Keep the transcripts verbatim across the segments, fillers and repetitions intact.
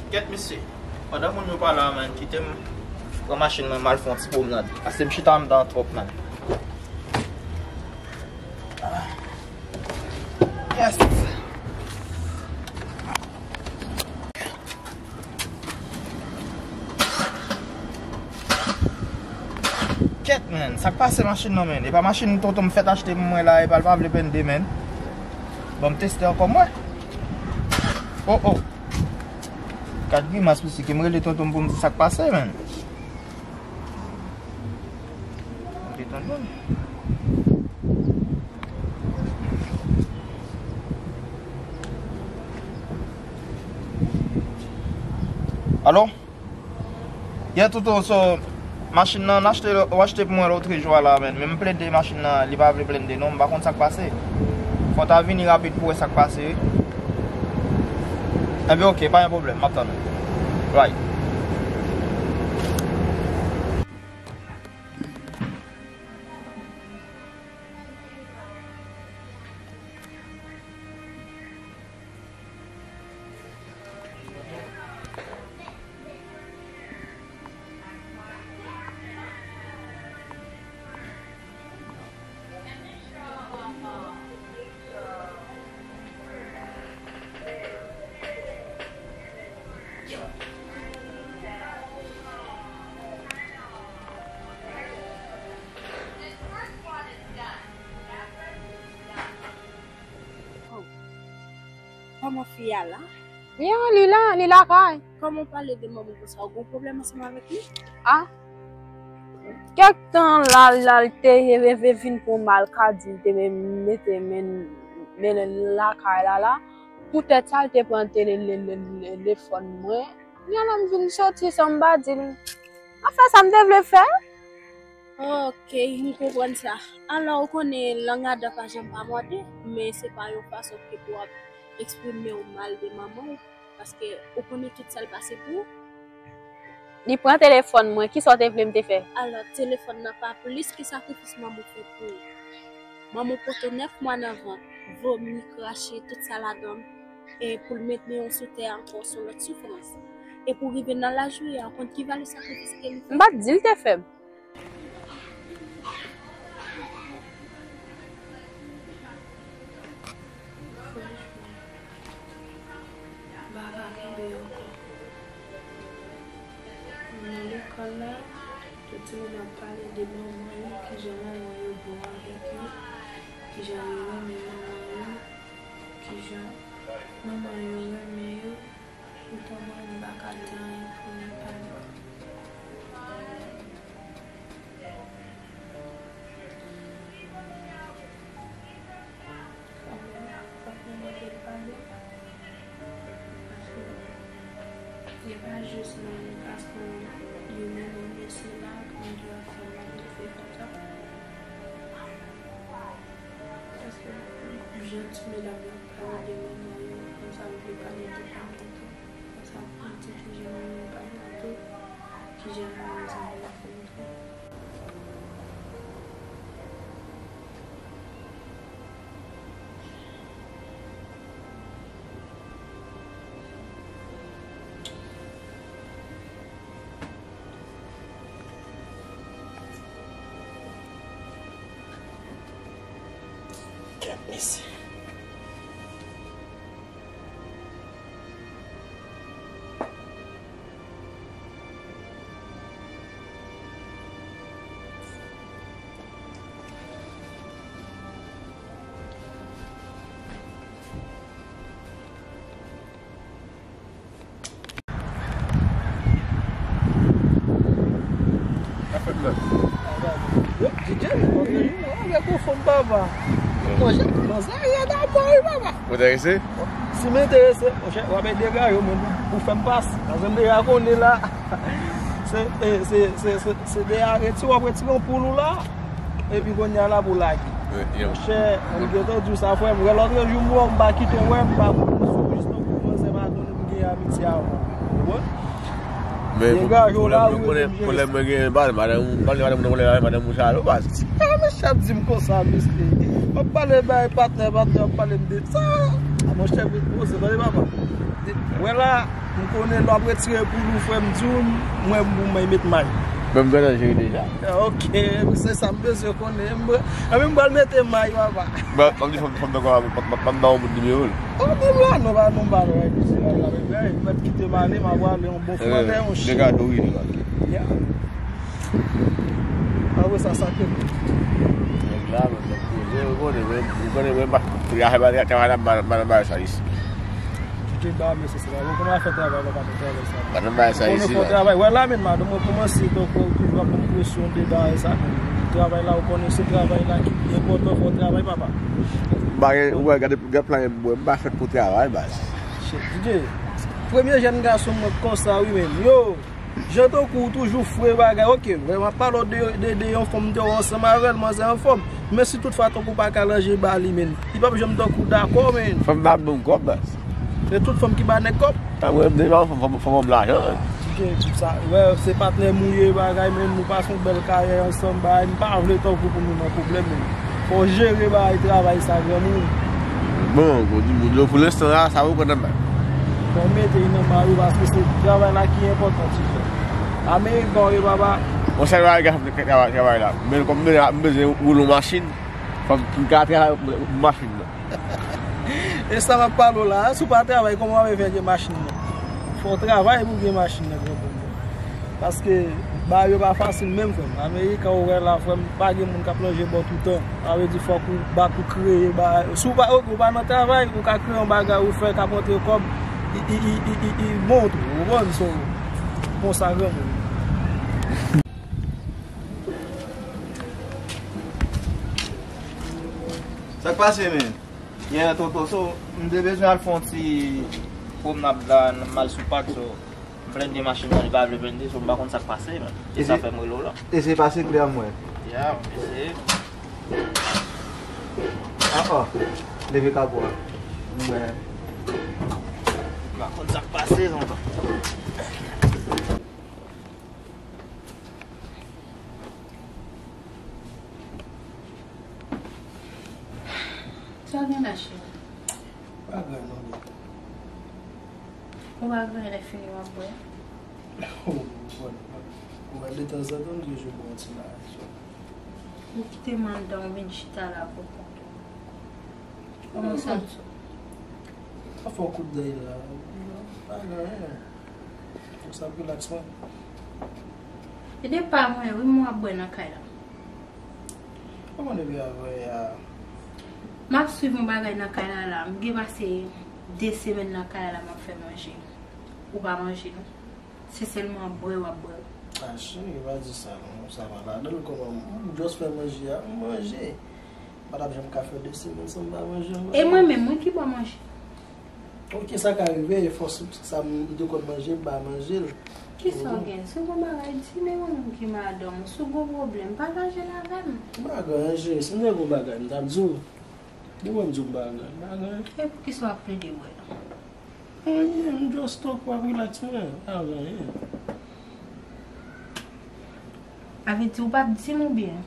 Kèt mesye, pandan moun yo pa la, man, kite m pran machin mwen, m al fè yon ti pwomnad. Pase m chita anndan twòp, man. Yes. Kèt, man, sa k pase machin nan, man? E pa machin tonton m fèt achte pou mwen la, epa l pa vle blende, man. Bon, m teste ankò, mwen. Oh, oh. Gad grimas, mesye, ke m rele tonton m pou m di sa k pase, man. Rele tonton m. Alo? Yeah, tonton, so, machin nan, achte, ou achte pou mwen lòtrejou a la, man. Men m blende machin nan, li pa vle blende, non, m pa konn sa k pase. Fò w ta vini rapid pou w wè sa k pase, wi. Enben, oke, pa gen pwoblèm, m ap tann ou. Right. Oh. Kòman fi a la? Li an, li la, li lakay. Kòman w pale de manman w konsa? Ou gen pwoblèm ansanm avèk li? Ah. Kèk tan la, la, l te reve vin pran m, l ka di l te men mete men, men l lakay la, la. Poutèt sa, l te pran tele-, le-, le-, telefòn mwen. Kounya la, m vin soti san m pa di l. Mwen fè sa m te vle fè. Ok, m konprann sa. Alò, ou konnen lang adan pa janm pa mòde, men se pa yon fason ke pou w ap eksprime w mal de manman w, paske ou konnen tout sa l pase pou ou. Li pran telefòn mwen, kisa w te vle m te fè? Alò, telefòn nan pa plis ke sakrifis manman w fè pou ou. Manman w pote w nèf mwa nan vant, vomi, krache, tout sa ladan l, e pou l mete w sou tè ankò, se yon lòt soufrans. E pou w rive nan laj ou ye a, ou konn ki valè sakrifis ke li fè? M pa t di l te fè m. M pa ka kenbe ankò. Nan lekòl la, tout timoun ap pale de manman yo, kijan manman yo bon avèk yo, kijan yo renmen manman yo, kijan manman yo renmen yo. Poutan mwen, m pa ka di anyen pou li pale. Kanmenm, fòk mwen mande l pale. Paske li pa jis menm paske yo menm mesye la, kòm yo ap fè mal, yo fè konsa. Paske jan ti medam yo ap pale de manman yo, konsa yo vle pale de pa tonton. Konsa pou di kijan yo pa tonton, kijan yo zanmi tonton. Kèt mesye. Sa fèt la. Yo, D J, avèk ou fanm papa. Monchè, kòmanse rèd anpil, wi, papa. Ou enterese? Si m enterese, monchè, w ap degaje w menm pou fè m pase. Paske m deja konnen la. Se, e, se, se, se, se deja reti w ap retire yon poul ou la. Epi kounye a la pou lage. Monchè, m gentan di w sa, frè m. Wè lòt jou m wè w, m pa kite w wè, m pa konn sou jis non pou manzè pa konnen m gen amitye avè w. Ou konprann? Men pwoblèm mwen konnen, pwoblèm mwen gen, pa madanm, pa madanm mwen, madanm mwen sa yo, baz. Ah, mesye ap di m konsa, mesye. W ap pale bay patnè, patnè ap pale m de sa. Ah, monchè, poze, tande papa. Wè la, M konnen lè w ap retire poul ou, frè m, di w, mwen, m pou mwen met may. Mwen, m gentan jere deja. Ok, se sa m bezwen konnen. M, anben, m pral mete may, papa. Bon, m di fò m, fò m dakò avè w, m, m, m ap ba w moun nimewo l. O, di m la, non, pa non, m pa nan registrasyon la, men, men, mèt kite m ale, m ap ale, yon bon frè, yon chen. Dega dori li, ok. Ya. Apre sa, sa ke. Nèg la, mwen, mwen, poze, ou konnen, mwen, ou konnen, mwen, pa, pou y a fè bagay, travay la, m pa, m pa nan bagay sa isit. Ki ba, mesye, se pa, ou konnen afè travay la, pa fè travay sa. Pa nan bagay sa isit, la. Ou konnen fò travay. Wè la, men, madanm, mwen kòmanse, donk, ou toujou ap ban m presyon de bagay sa, men. Travay la, ou konnen se travay la ki pi enpòtan, fò travay, papa. Bagay, ou wè, gade, gade plan M, mwen, m pa fèt pou travay, baz. Shit, D J, premye jèn gason mwen konsa, wi, men. Yo! Jan tankou w toujou fre bagay, ok, lè m ap pale w de, de, de yon fanm m te wè ansanm avè l, manzè anfòm. Men si tout fwa tankou w pa ka ranje ba li, men, li p ap janm tankou w dakò, men. Fanm pa ap ban m kòb, baz. Se tout fanm ki ba nèg kòb? A, mwen, m te ba fanm, fanm, fanm, fanm lajan, men. Ok, sa, wè, se patnè m ou ye, bagay, men, nou pase yon bèl karyè ansanm, bagay, m pa vle tankou pou nou nan pwoblèm, men. Fò w jere bagay travay sa, granmoun. Bon, bon, di moun yo, pou lenstan la, sa yo pran nan men. Fò w mete li nan men yo, paske se travay la ki enpòtan, ti frè. Ameriken w ye, papa. Yon sèl bagay k ap fè travay, travay la. Men kòm m bezwen, m bezwen woule yon machin, fò m ka travay pou machin nan. E sa m ap pale w la, si w pa travay, kòman w ap fè gen machin nan? Fò w travay pou w gen machin nan, granmoun. Paske bagay yo pa fasil menm, frè m. Ameriken, ou wè la, frè m, pa gen moun k ap lonje bò toutan. Sa vle di fòk ou bat, ou kreye bagay. Si w pa, ou pa nan travay, ou ka kreye yon bagay ou fè k ap rantre kòb, i, i bon tou, ou konprann? So, konsa granmoun. Sa k pase, men? Yeah, Toto, so, m te bezwen al fè yon ti pwomnad la, m al sou pak, so, m blende machin nan, li pa vle blende, so, m pa konn sa k pase, men. E sa fè m rele w la. Eseye pase klè a m wè. Ya, m eseye. Ah, ah. Leve kapo a. M wè. M pa konn sa k pase, tonton. Sa w gen la, cheri? Pa gen anyen non, bebe. Ou pa gen anyen, lè fini w ap bwè? Ou wè, detanzantan, m toujou bwè yon ti bagay, so. Ou kite m anndan, ou vin chita la pou kont ou. Kòman w santi w? Sa fè yon kout dèy la. Pa gen anyen. Konsa ap relax mwen. E de pa mwen, wi, m w ap bwè nan kay la. Kòman depi avanyè a? M ap swiv yon bagay nan kay la la. M gen pase de semèn nan kay la la, m ap fè manje. Ou pa manje, non. Se sèlman bwè w ap bwè. A, cheri, pa di sa, non. Sa pa ladan l, kòman m just fè manje a, m manje. M pa t ap janm ka fè de semèn san m pa manje, m manje. E mwen menm, mwen ki ba w manje. Ok, sa ka rive, e fòs sa m te konn manje, m pa manje l. Kisa w gen? Si w gon bagay, di, men mwen menm ki madanm ou, si w gon pwoblèm, pataje l avè m. M pa gen anyen, cheri, si m te gon bagay, m t ap di w. Depi m di w m pa gen anyen, m pa gen anyen. E poukisa w ap plede bwè? Anyen, m just tankou ap relax mwen, pa gen anyen. Sa vle di ou p ap di m oubyen?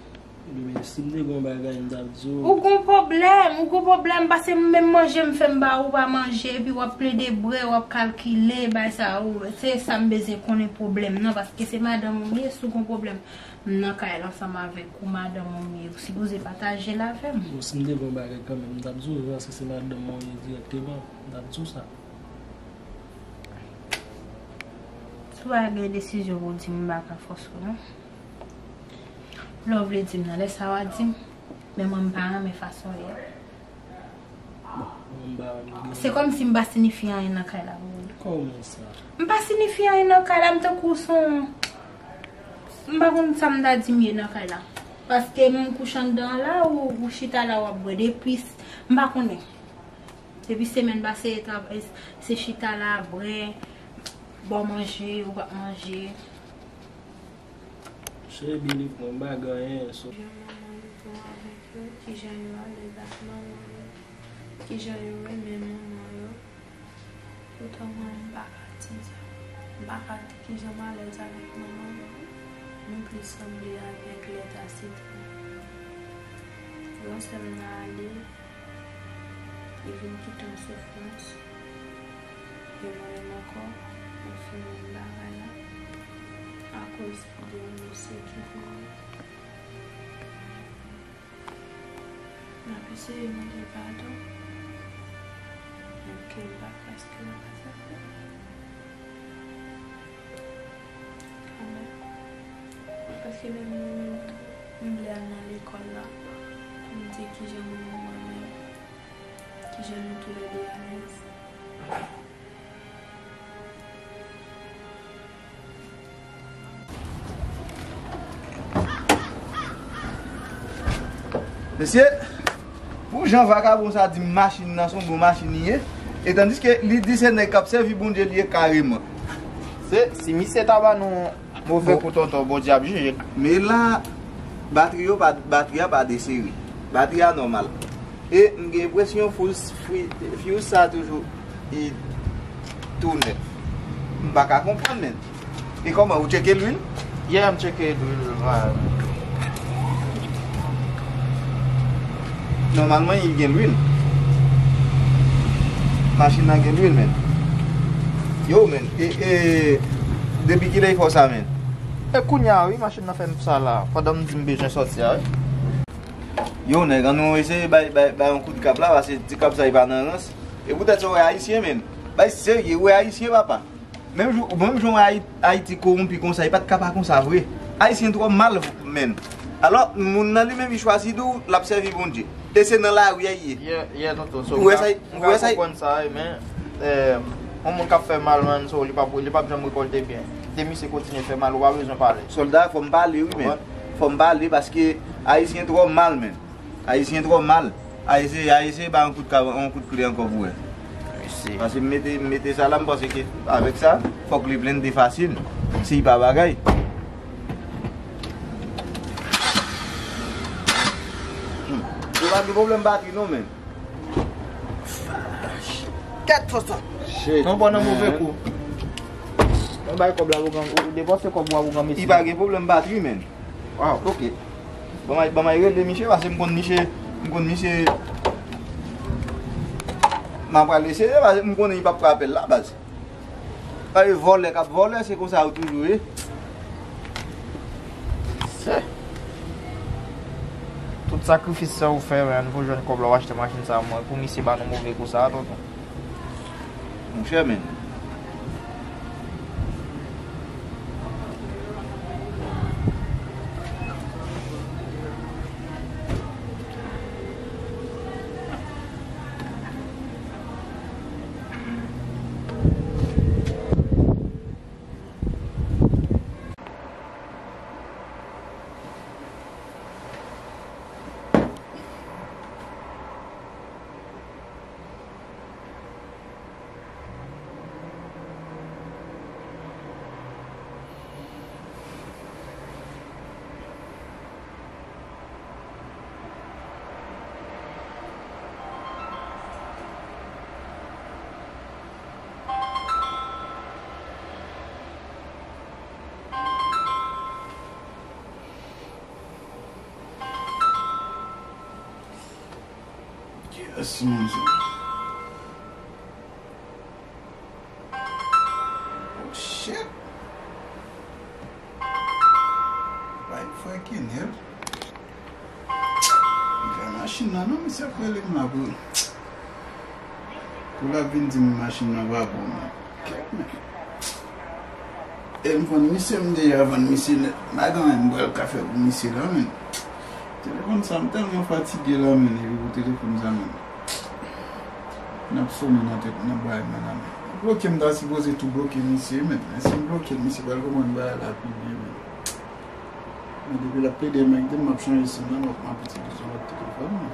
Ebyen, si m te gen yon bagay, m t ap di w. Ou gon pwoblèm, ou gon pwoblèm, paske m menm manje m fè m ba ou pa manje, epi w ap plede bwè, w ap kalkile, bay sa, ou, se sa m bezwen konnen pwoblèm nan, paske se madanm ou m ye, si w gon pwoblèm, m nan kay la ansanm avèk ou, madanm ou m ye, ou sipoze pataje l avè m. Bon, si m te gen yon bagay kanmenm, m t ap di w, paske se madanm mwen w ye dirèkteman, m t ap di w sa. Si w pa gen desizyon pou w di m, m pa ka fòse w, non. Lè w vle di m nan, lè sa w a di m, men mwen m pa renmen fason w ye a. Bon, m pa renmen. Se kòmsi m pa siyifi anyen nan kay la pou ou. Kòman sa? M pa siyifi anyen nan kay la, m tankou s on, m pa konn sa m ta di m ye nan kay la. Paske m kouche anndan an la, ou, ou chita la, w ap bwè. Depi, m pa konnen. Depi semèn pase, se chita la, bwè, ba w manje, ou p ap manje. Cheri, believe mwen, m pa gen anyen, so. Kijan manman yo bon avèk yo, kijan yo alèz ak manman yo, kijan yo renmen manman yo. Poutan mwen, m pa ka di sa. M pa ka di kijan m alèz avèk manman m. Nou plis sanble avèk lèt a sitwon. Gran sè m nan ale, li vin kite yon soufrans. E mwen menm ankò, Fini bagay la akoz de yon mesye ki vini. M ap eseye mande l padon, menm ke m pa prèske nan kaz la. Kanmenm. Paske menm mwen menm tou, m vle al nan lekòl la pou m di kijan mwen menm, kijan nou toulède alèz. Mesye, pou jan vagabon sa di m machin nan se yon bon machin li ye, e tandiske li di se nèg k ap sèvi Bondye li ye kareman. Se, si misye ta ba nou move kou tonton, Bondye ap jije. Men la, batri yo pa, batri a pa desere. Batri a nòmal. E m gen enpresyon fuz, fri-, fuse sa toujou li tou nèf. M pa ka konprann, menn. E kòman, ou tcheke lwil? Yeah, m tcheke lwil, ouais. Nòmalman, li gen lwil. Machin nan gen lwil, menn. Yo, menn. E, e, depi kilè li fè w sa, menn? E kounye a, wi, machin nan fè m sa la. Pandan m di m bezwen sòti a, wi. Yo, nèg, ann nou eseye bay, bay, bay yon kout kab la, paske ti kab sa, li pa nan rans. E poutèt sa, w wè ayisyen, menn. Bay serye, w wè ayisyen, papa. Menm jan, menm jan w wè Ayi-, Ayiti kowonpi konsa, li pa t ka pa konsa vre. Ayisyen twò mal, menn. Alò, moun nan li menm, li chwazi di w, l ap sèvi Bondye. E se nan lari a li ye. Yeah, yeah, tonton. So, ou wè sa, ou wè sa, konprann sa, men, eh, yon moun k ap fè mal, man, so, li p ap, li p ap janm rekòlte byen. De misye kontinye fè mal, ou pa bezwen pale. Sòlda, fò m pale, wi, men. Fò m pale, paske ayisyen twò mal, men. Ayisyen twò mal. Ayisyen, ayisyen, ba yon kout ka-, yon kout kle ankò pou wè. Mesye. Paske m mete, m mete sa la, m panse ke avèk sa, fòk li plende fasil. Si pa bagay. Hmm. Yo pa gen pwoblèm batri non, men. Kèt fò sa. Shit, non, bon, nan move kou. Mwen bay kòb la pou gran, ou depanse kòb ou a pou gran mesye. Li pa gen pwoblèm batri, men. Waw, ok. Ban m al, ban m al rele misye, paske m konn misye, m konn misye. M ap pral eseye, paske m konnen li p ap pran apèl la, baz. Ay, vòlè k ap vòlè, se konsa yo toujou ye. Se. Tout sakrifis sa ou fè, man, pou jwenn kòb la, w achte machin sa, mwen, pou misye ba nou move kou sa, tonton. Monchè, men. Yes, man. Oh, shit. Bay fucking hell. Li fè machin nan, non, misye ap rele m la pou, pou l ap vin di m machin nan pa bon, men. Kèt, men. E m vann misye, m deja vann misye nèt. M pa gen anyen m pral ka fè pou misye la, men. Telefòn sa, m tèlman fatige la, men, epi pou telefòn sa, men. N ap sonnen nan tèt, nan bagay mwen la, men. Bloke m ta sipoze tou bloke misye, men. Men si m bloke l, misye pral konprann bagay la pi byen, men. Men depi l ap plede m ak di m, m ap chanje sim nan, m ap, m ap itilize yon lòt telefòn, men.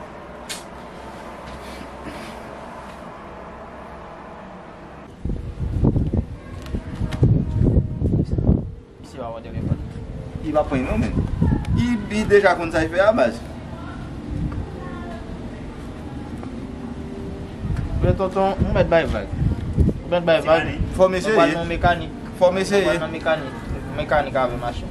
Misye pa pran telefòn. Li pa pran non, men. Li, li deja konn sa li fè a, baz. Men tonton, ou mèt bay vag. Ou mèt bay vag. Fò m eseye. Nou pral nan mekanik. Fò m eseye. Nou pral nan mekanik. Mekanik avè machin.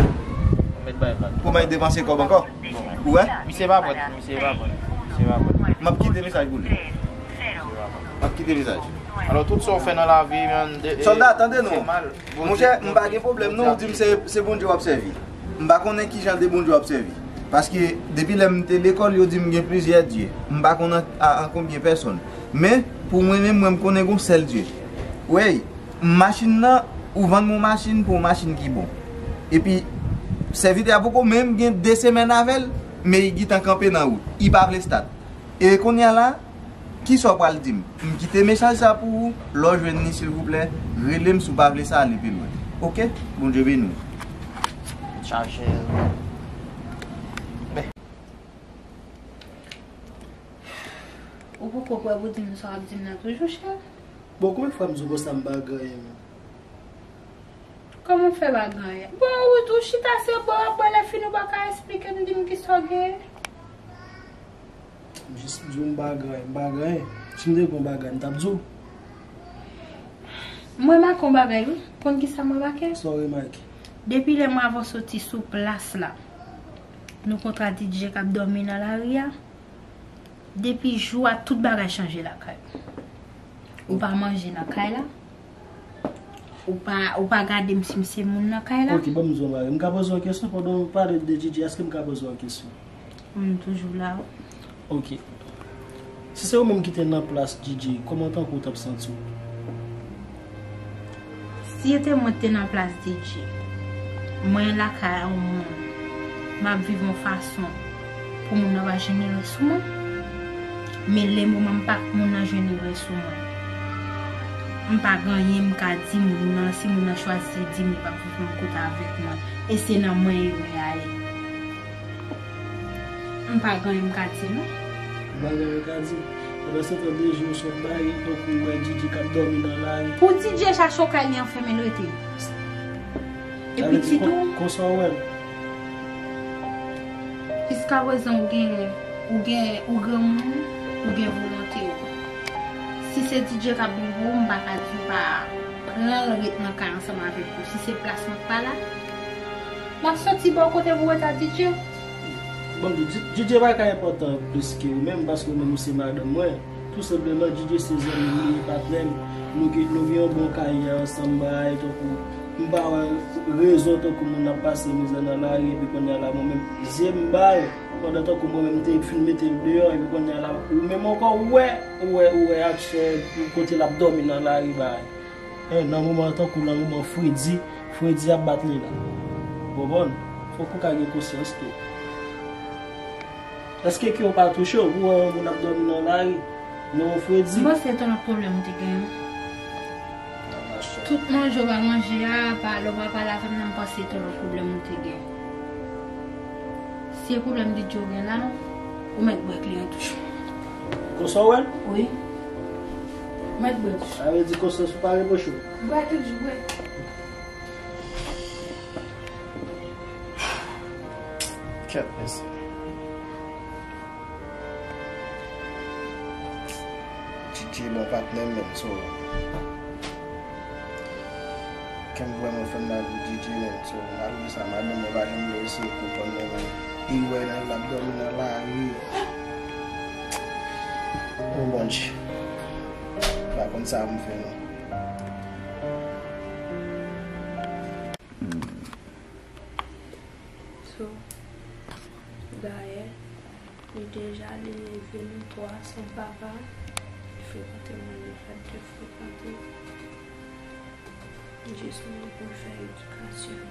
Ou mèt bay vag. Pou m al depanse kòb ankò? Bon. Ou wè? Misye pa prèt, misye pa prèt. Misye pa prèt. M ap kite mesaj pou li. M ap kite mesaj. Alò, tout sa w fè nan lavi, man, de, Sòlda, tande non. Monchè, m pa gen pwoblèm non, ou di m se, se Bondye w ap sèvi. M pa konnen ki jan de Bondye w ap sèvi. Paske depi lè m te lekòl, yo di m gen plizyè dye. M pa konn an, a, an konbyen pèsòn. Men, pou mwen menm, mwen m konnen gon sèl Dye. Wey, machin nan, ou vann m yon machin pou yon machin ki bon. Epi, sèvitè a poko menm gen de semèn avè l, men li gentan kanpe nan wout. Li pa vle stat. E kounye a la, kisa w pral di m? M kite mesaj sa pou ou, lè w jwenn li, silvouplè, rele m si w pa vle sa ale pi lwen. Oke? Bondye beni w. Chache. Ou poko kwè pou di m sa w ap di m nan toujou, chè? Bon, konbyen fwa m di w konsa m pa gen anyen menm? Kòman w fè pa gen anyen? Bon, ou, ou chita se bò w ap bwè, lè fini w pa ka esplike m, di m kisa w genyen. M jis di w m pa gen anyen, m pa gen anyen. Si m te gen yon bagay, m t ap di w. M remake yon bagay, wi. Konn kisa m remake? Sa w remake? Depi lè mwen avè w soti sou plas la, nou konn D J k ap dòmi nan lari a. Depi jou a, tout bagay chanje lakay ou. Ou pa manje nan kay la. Ou pa, ou pa gade m si m se moun nan kay la. Ok, ban m di w yon bagay. M ka poze w yon kesyon pandan w pale de D J, èske m ka poze w yon kesyon? M toujou la, wi. Ok. Si se ou menm ki te nan plas D J, kòman tankou w t ap santi w? Si se te mwen ki te nan plas D J, mwen lakay yon moun, m ap viv yon fason pou moun nan pa jenere sou mwen. Men le moman m pa, moun nan jenere sou mwen, m pa gen anyen m ka di moun nan, si moun nan chwazi di m li p ap viv menm kote avèk mwen, e se nan mwen erè a ye. M pa gen anyen m ka di, non. M pa gen anyen m ka di. Pandan se tan, de jou sot bay, tankou w wè D J k ap dòmi nan lari. Pou D J chache yon kay, li anfèmen l rete. E pitit ou? Konsa w wè l. Jiskaprezan, ou gen, ou gen, ou granmoun, ou gen volonte ou. Si se D J k ap viv ou, m pa ka di w pa pran l ret nan kay ansanm avèk ou. Si se plas mwen k pa la, m ap soti ba w kote pou w ret ak D J. Bon, D J, D J pa ka enpòtan plis ke ou menm, paske ou menm ou se madanm mwen. Tou senpleman, D J se zanmi m, li patnè m. Nou gen, nou gen yon bon karyè ansanm, bagay, tankou, m pa wè rezon tankou moun ap pase mizè nan lari, epi kounye a la, mwen menm, zye m ba l, pandan tankou mwen menm, m te fin mete l deyò, epi kounye a la, ou menm ankò, ou wè, ou wè, ou wè aksyon, kote l ap dòmi nan lari, bagay. Hein, nan moman tankou nan moman fredi, fredi ap bat li la. Ou konprann? Fòk ou ka gen konsyans tou. Èske kè w pa touche w pou wè yon moun ap dòmi nan lari nan yon fredi? M panse se yon lòt pwoblèm ou te gen. Tout manje w pa manje a, pale w pa pale avè m nan, m panse se yon lòt pwoblèm ou te gen. Si se pwoblèm D J w gen la, ou mèt bwè kleren toujou. Konsa w wè l? Wi. Ou mèt bwè toujou. Sa vle di konsa w pa repwoche w? Bwè toujou, bwè. Kèt, mesye. D J bon patnè m menm, so. Kè m vrèman fè m mal pou D J menm, so. Malgre sa, madanm mwen pa janm vle eseye konprann mwen menm. Li wè l ap dòmi nan lari. O Bondye. M pa konn sa pou m fè non. So, dayè, li deja, li leve nou twa san papa, li frekante moun li pa t dwe frekante. Li jis vle pou l fè edikasyon l.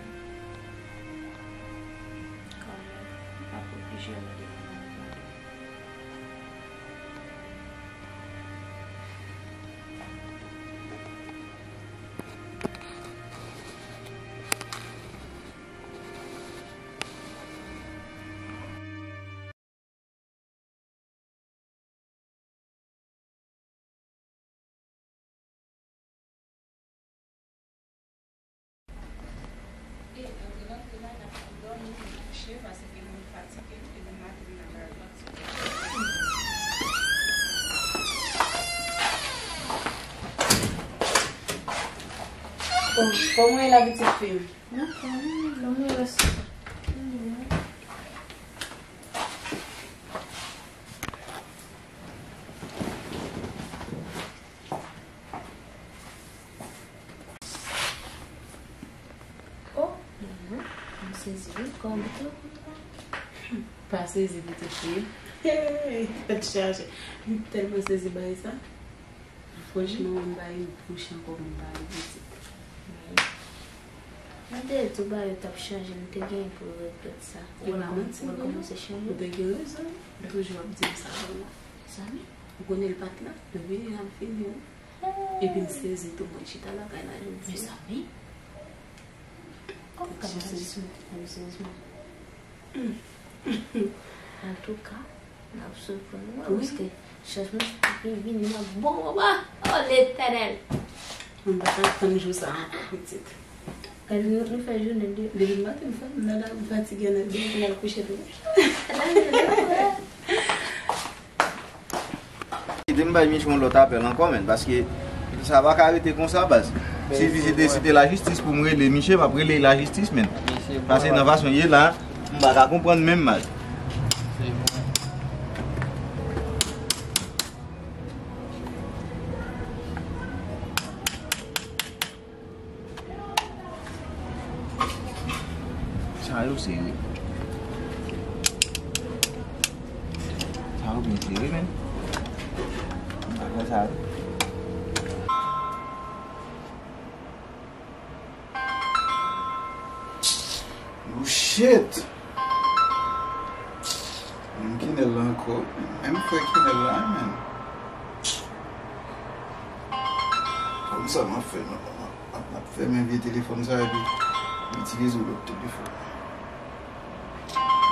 Kanmenm, m ap oblije mande manman l padon. Kòman ye la, pitit fi m? Sezi wi, kòm tou. Pa sezi pitit fi. Hey, tèt chaje. M tèlman sezi bagay sa. Franchman, m pa gen bouch ankò pou m pale pitit. Mwen te di w bagay yo t ap chanje, m te gen pou regrèt sa. E pa manti, non. Ou kòmanse chanje. Ou te gen rezon. Ou toujou ap di m sa, vrèman. Mezanmi. Ou konnen l pa t la, depi li la m fini, wi. Epi m sezi tou, mwen chita lakay la jodi a. Mezanmi. Kòm sa m sezi, m sezi. Antouka, n ap siprann nou, wi, paske chanjman sa ap vin nan bon moman. O Letènèl! Mwen pa t ap tann jou sa ankò, pitit. Gade, nou, nou fè jounen de. Depi maten, m fè, m nan la, m fatige, nan, depi m al kouche tou. Kite m bay Miche yon lòt apèl ankò, menn, paske sa pa ka rete konsa, baz. Si vizite si te lajistis pou m rele Miche, m ap rele lajistis, menn. Paske nan fason ye la, m pa ka konprann menm, baz. Sa yo sere. Sa yo byen sere, menn. M pa kwè sa yo. Oh shit! Menm Kinèl la ankò. Menm frè Kinèl la, menn. Kòm sa m ap fè, non, non, non. M ap, m ap fèmen vye telefòn sa epi m itilize yon lòt telefòn.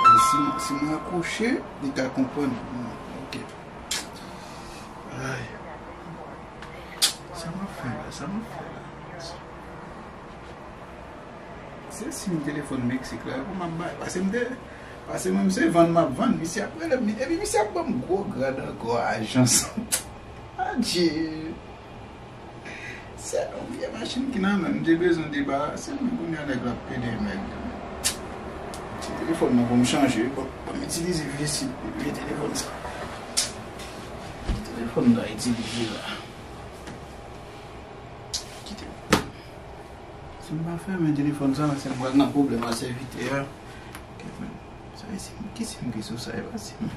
E si, si m rakwoche, li ka konprann. Hmm, ok. Ay. Sa m ap fè la? Sa m ap fè la? Se sim telefòn Meksik la pou m ap bay. Pase m te, pase mwen, se vann m ap vann. Misye ap rele m, epi misye ap ban m gwo grad ankò ajans. Adje! Se yon vye machin ki nan men m, m te bezwen debarase l, men kounye a nèg la ap pede nèg. Ti telefòn nan pou m chanje, bon, ban m itilize vye sim, vye telefòn sa. Ti telefòn nan itilize la. Kite. Si m pa fèmen telefòn sa, se m pral nan pwoblèm ak sèvitè a. Kèt menm. Sa e sim, ki sim ki sou sa, e pa sim.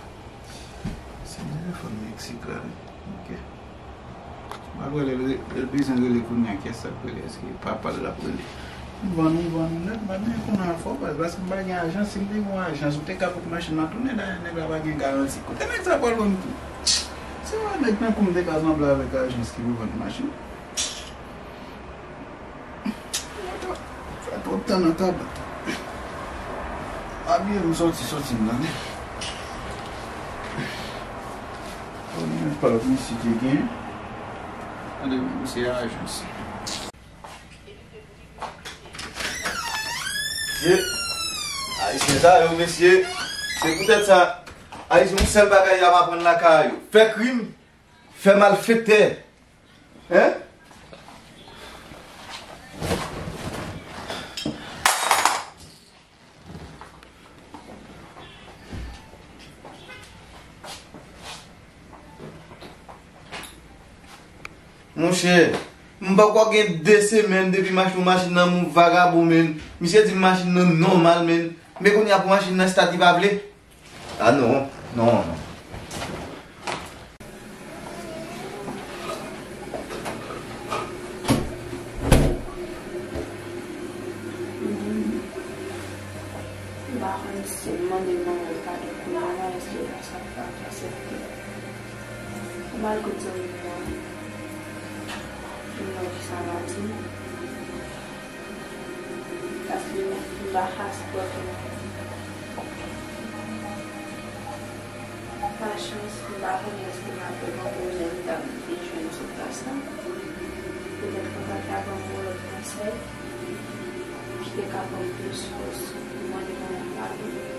Sim telefòn Meksik la, wi. Ok. M ap rele, l, l bezwen rele kounye a, kiyès sa k rele, èske papa l l ap rele? M vann ou, vann ou nèt, m pa bezwen konnen afè w, baz, paske m pa gen ajans, si m te gen yon ajans, ou te ka fout machin nan tounen, dayè nèg la pa gen garanti. Kote nèg sa pral vann tou? Se pa nèg tankou m te ka sanble avèk ajans ki pou vann machin. Fè twòp tan nan tab. Abiye m sòti, sòti m nan. Konnen pa misye te gen. Gade misye ajans. Mesye, Ayisyen sa yo, mesye. Se poutèt sa, Ayisyen, yon sèl bagay y ap aprann lakay yo. Fè krim, fè malfektè. Hein? Monchè, m poko gen de semèn depi m achte yon machin nan men yon vagabon, menn. Misye di m machin nan nòmal, menn. Men kounye a pou machin nan start, li pa vle. Ah non, non, non. M pa konn si m mande manman m padon kounye a la, èske sa p ap aksepte. M al kote zanmi m nan, m wè kisa l ap di m. Paske m pa ka sipòte. Pa chans, m pa konnen èske m ap wè yon kouzin m t ap vin jwenn sou plas la. Petèt kontak la ban m yon lòt konsèy ki te ka ban m plis fòs pou mande manman m padon.